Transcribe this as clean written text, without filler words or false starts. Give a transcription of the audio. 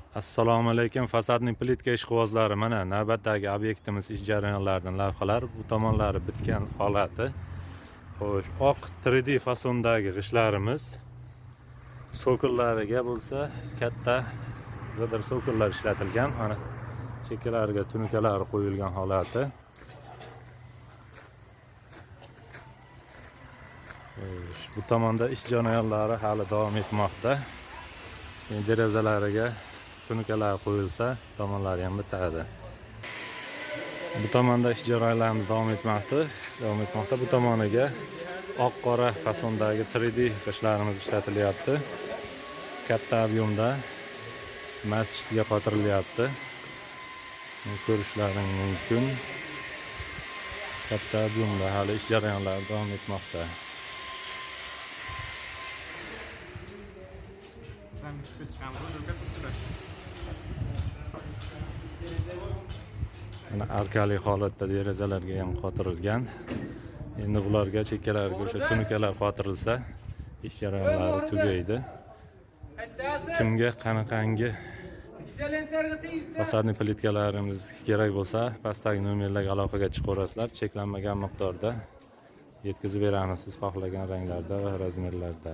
Assalomu alaykum, fasadniy plitka ishqibozlari. Mana navbatdagi obyektimiz ish jarayonlaridan lavhalar. Bu tomonlari bitgan holati. Xo'sh, oq 3D fasondagi g'ishtlarimiz, so'killariga bo'lsa katta g'idir so'killar ishlatilgan. Mana chekkalariga tunukalar qo'yilgan holati. Xo'sh, bu tomonda ish jarayonlari hali davom etmoqda. Endi derazalariga tunukalar qo'yilsa, tomonlari ham bitadi. Bu tomonda ish jarayonlarimiz davom etmoqda. Davom etmoqda. Bu tomoniga oq qora fasondagi 3D g'ishtlarimiz ishlatilyapti. Katta объемda masjidga qotirilyapti. Ko'rishlaring mumkin. Katta объемda hali ish jarayonlari davom etmoqda. Mana arkali holatda derazalarga ham qotirilgan. Endi bularga chekkalariga o'sha tunukalar qotirilsa, ish jarayonlari tugaydi. Kimga qanaqangi fasadniy plitkalarimiz kerak bo'lsa, pastdagi nomerlarga aloqaga chiqaverasizlar. Cheklanmagan miqdorda yetkazib beramiz siz xohlagan ranglarda va razmerlarda.